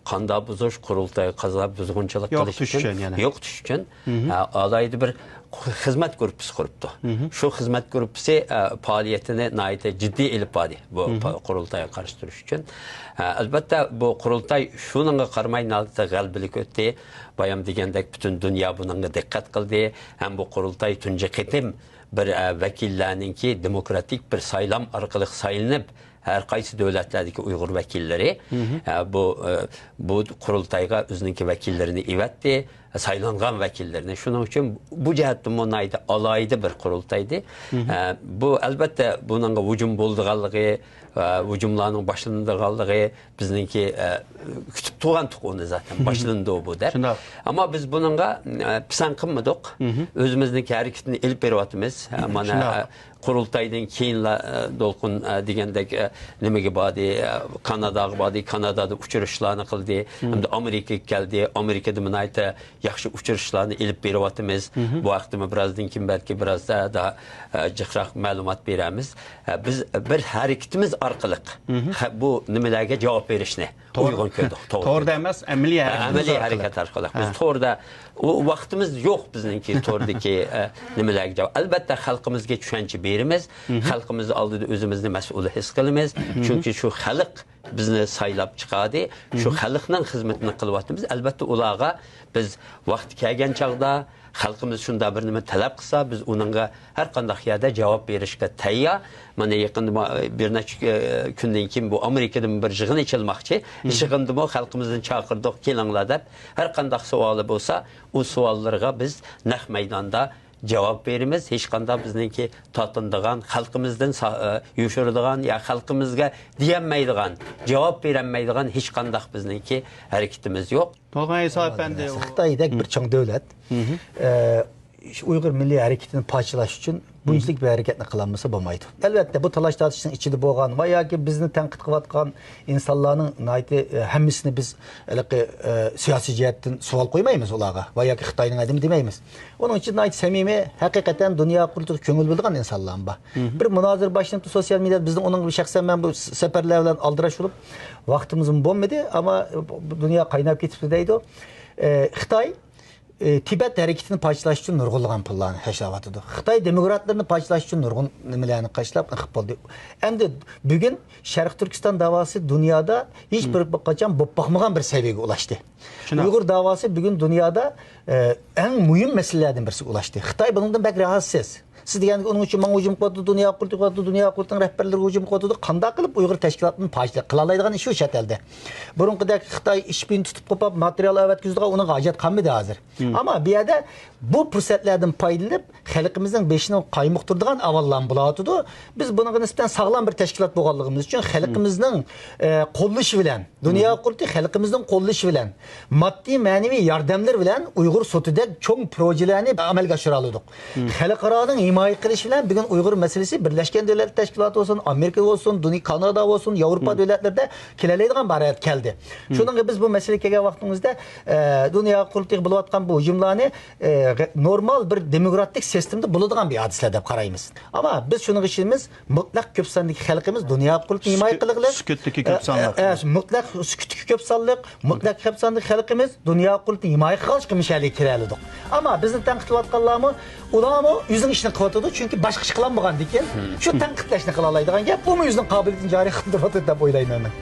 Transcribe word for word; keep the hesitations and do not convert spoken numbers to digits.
قاندا بۇزۇش، قۇرۇلتايغا قازا بۇزغۇنچىلىق قىلىش ئۈچۈن، يوقىتىش ئۈچۈن يەنى. يوقىتىش ئۈچۈن، ئە، ئالاھىدە بىر خىزمەت گۇرۇپپىسى قۇرۇپتۇ. شۇ خىزمەت گۇرۇپپىسى، ئە، پائالىيىتىنى ناھايىتى جىددىي ئېلىپ باردى بۇ پا-، قۇرۇلتايغا قارشى تۇرۇش ئۈچۈن. ئە، ئەلۋەتتە، بۇ قۇرۇلتاي شۇنىڭغا قارىماي ناھايىتى غەلىبىلىك ئۆتتى. بايام دېگەندەك، پۈتۈن دۇنيا بۇنىڭغا دىققەت قىلدى. ھەم بۇ قۇرۇلتاي تۇنجى قېتىم بىر، ئە، ۋەكىللەرنىڭكى دېموكراتىك بىر سايلام ئارقىلىق سايلىنىپ، ھەر قايسى دۆلەتلەردىكى ئۇيغۇر ۋەكىللىرى، ئە، بۇ، ئە، بۇ قۇرۇلتايغا ئۆزىنىڭكى ۋەكىللىرىنى ئېۋەتتى، سايلانغان ۋەكىللىرىنى. شۇنىڭ ئۈچۈن بۇ جەھەتتىمۇ ناھايىتى ئالاھىدە بىر قۇرۇلتايدى. ئە، بۇ، ئەلۋەتتە، بۇنىڭغا ھۇجۇم بولىدىغانلىقى، ئە، ھۇجۇملارنىڭ باشلىنىدىغانلىقى، بىزنىڭكى، ئە، كۈتۈپ تۇرغانتۇق ئۇنى زاتەن، باشلىنىدۇ بۇ دەپ. شۇنداق. ئەمما بىز بۇنىڭغا، ئە، پىسەنت قىلمىدۇق. ئۆزىمىزنىڭكى ھەرىكىتىنى ئېلىپ بېرىۋاتىمىز. ئە، مانا، شۇنداق. ئە، قۇرۇلتايدىن كېيىنلا، ئە، دولقۇن، ئە، دېگەندەك، ئە، نېمىگە باردى، ئە، كاناداغا باردى، كانادادا ئۇچرىشىشلارنى قىلدى، ھەمدە ئامېرىكىغا كەلدى، ئامېرىكىدا ناھايىتى ياخشى ئۇچرىشىشلارنى ئېلىپ بېرىۋاتىمىز. بۇ ھەقتىمۇ بىرازدىن كېيىن بەلكى بىرازدا، ئە، جىقراق مەلۇمات بېرەرمىز. ئە، بىز بىر ھەرىكىتىمىز ئارقىلىق، ھە، بۇ نېمىلەرگە جاۋاب بېرىشنى ئۇيغۇن كۆردۇق. توغرا. توردا ئەمەس، ئەمەلىي ھەرىكەتىمىز ئەمەلىي ئارقىلىق. ھەرىكەت ئارقىلىق. بىز توردا، ئۇ ۋاقتىمىز يوق بىزنىڭكى توردىكى، ئە، نېمىلەرگە جاۋاب. ئەلۋەتتە، خەلقىمىزگە چۈشەنچە بېرىمىز. خەلقىمىز ئالدىدا ئۆزىمىزنى مەسئۇل ھېس قىلىمىز. چۈنكى شۇ خەلق بىزنى سايلاپ چىقاردى. شۇ خەلقنىڭ خىزمىتىنى قىلىۋاتىمىز. ئەلۋەتتە، ئۇلارغا بىز ۋاقتى كەلگەن چاغدا خەلقىمىز شۇنداق بىر نېمە تەلەپ قىلسا، بىز ئۇنىڭغا ھەر قانداق يەردە جاۋاب بېرىشكە تەييار. مانا، يېقىندا ما-، بىر نەچچە، ئە، كۈندىن كېيىن بۇ ئامېرىكىدىمۇ بىر يىغىن ئېچىلماقچى. يىغىندىمۇ خەلقىمىزنى چاقىردۇق، كېلىڭلار دەپ. ھەر قانداق سوئالى بولسا، ئۇ سوئاللىرىغا بىز نەق مەيداندا جاۋاب بېرىمىز. ھېچقانداق بىزنىڭكى تارتىنىدىغان، خەلقىمىزدىن سا-، ئە، يوشۇرىدىغان يا خەلقىمىزگە دېيەلمەيدىغان، جاۋاب بېرەلمەيدىغان ھېچقانداق بىزنىڭكى ھەرىكىتىمىز يوق. تولغان ئەيسا ئەپەندى، خىتايدەك بىر چوڭ دۆلەت، ئە، شۇ ئۇيغۇر مىللىي ھەرىكىتىنى پارچىلاش ئۈچۈن بۇنچىلىك بىر ھەرىكەتنى قىلالمىسا بولمايدۇ. ئەلۋەتتە، بۇ تالاش-تارتىشنىڭ ئىچىدە بولغان ۋە ياكى بىزنى تەنقىد قىلىۋاتقان ئىنسانلارنىڭ ناھايىتى، ئە، ھەممىسىنى بىز ھېلىقى، ئە، سىياسىي جەھەتتىن سوئال قويمايمىز ئۇلارغا ۋە ياكى خىتاينىڭ ئادىمى دېمەيمىز. ئۇنىڭ ئۈچۈن ناھايىتى سەمىمىي، ھەقىقەتەن دۇنيا قۇرۇلتىيىغا كۆڭۈل بۆلىدىغان ئىنسانلارمۇ بار. بىر مۇنازىرە باشلىنىپتۇ سوتسىيال مېدىيادا، بىزنىڭ ئۇنىڭغا شەخسەن مەن بۇ سەپەرلەر بىلەن ئالدىراش بولۇپ ۋاقتىمىزمۇ بولمىدى، ئەمما دۇنيا قايناپ كېتىپتۇ دەيدۇ. ئە، خىتاي، ئە، تىبەت ھەرىكىتىنى پارچىلاش ئۈچۈن نۇرغۇنلىغان پۇللارنى خەجلەۋاتىدۇ. خىتاي دېموكراتلىرىنى پارچىلاش ئۈچۈن نۇرغۇن نېمىلەرنى خەجلەپ، ئىقىپ بولدى. ئەمدى بۈگۈن شەرقىي تۈركىستان داۋاسى دۇنيادا ھېچ بىر قاچان بولۇپ باقمىغان بىر سەۋىيەگە ئۇلاشتى. شۇنداق. ئۇيغۇر داۋاسى بۈگۈن دۇنيادا، ئە، ئەڭ مۇھىم مەسىلىلەردىن بىرسىگە ئۇلاشتى. خىتاي بۇنىڭدىن بەك راھەتسىز. سىز دېگەندەك ئۇنىڭ ئۈچۈن ماڭا ھۇجۇم قىلىۋاتىدۇ، دۇنيا قۇرۇلتىيى قىلىۋاتىدۇ، دۇنيا قۇرۇلتىيىنىڭ رەھبەرلىرىگە ھۇجۇم قىلىۋاتىدۇ. قانداق قىلىپ ئۇيغۇر تەشكىلاتىنى پاچىلىق قىلالايدىغان ئىش شۇ چەت ئەلدە. بۇرۇنقىدەك خىتاي ئىشپىينى تۇتۇپ قوپاپ ماتېرىيال ئەۋەتكۈزىدىغان ئۇنىڭغا ھاجەت قالمىدى ھازىر. ئەمما بۇ يەردە بۇ پۇرسەتلەردىن پايدىلىنىپ، خەلقىمىزنىڭ بېشىنى قايمۇقتۇرىدىغان ئەھۋاللارمۇ بولۇۋاتىدۇ. بىز بۇنىڭغا نىسبەتەن ساغلام بىر تەشكىلات بولغانلىقىمىز ئۈچۈن خەلقىمىزنىڭ، ئە، قوللىشى بىلەن، دۇنيا قۇرۇلتىيى خەلقىمىزنىڭ قوللىشى بىلەن، ماددىي مەنىۋى ياردەملىرى بىلەن ئۇيغۇر سوتىدەك چوڭ پروژىلەرنى ئەمەلگە ئاشۇرالىدۇق. خەلقئارانىڭ ھىمايە قىلىشى بىلەن بۈگۈن ئۇيغۇر مەسىلىسى بىرلەشكەن دۆلەتلەر تەشكىلاتى بولسۇن، ئامېرىكا بولسۇن، دۇنيا، كانادا بولسۇن، ياۋروپا دۆلەتلىرىدە كېلەلەيدىغان بىر ھالەتكە كەلدى. شۇنىڭغا بىز بۇ مەسىلىگە كەلگەن ۋاقتىمىزدا، ئە، دۇنيا قۇرۇلتىيىغا بولۇۋاتقان بۇ ھۇجۇملارنى، ئە، غە-، نورمال بىر دېموكراتىك سىستېمىدا بولىدىغان بىر ھادىسىلەر دەپ قارايمىز. ئەمما بىز شۇنىڭغا ئىشىنىمىز، مۇتلەق كۆپ ساندىكى خەلقىمىز دۇنيا قۇرۇلتىيىنى ھىمايە قىلغىلى. سۈكۈتتىكى كۆپ سانلىق. ئە، ئە، مۇتلەق سۈكۈتتىكى كۆپ سانلىق، مۇتلەق كۆپ ساندىكى خەلقىمىز دۇنيا قۇرۇلتىيىنى ھىمايە قىلغاچقا مۇشۇ يەرگە كېلەلىدۇق. ئەمما بىزنى تەنقىد قىلىۋاتقانلارمۇ، ئۇلارمۇ ئۆزىنىڭ ئىشىنى قىلىۋاتىدۇ، چۈنكى باشقا ئىش قىلالمىغاندىكىن، شۇ تەنقىدلەشنى قىلالايدىغان گەپ، بۇمۇ ئۆزىنىڭ قابىلىيىتىنى جارى قىلدۇرۇۋاتىدۇ دەپ ئويلايمەن مەن.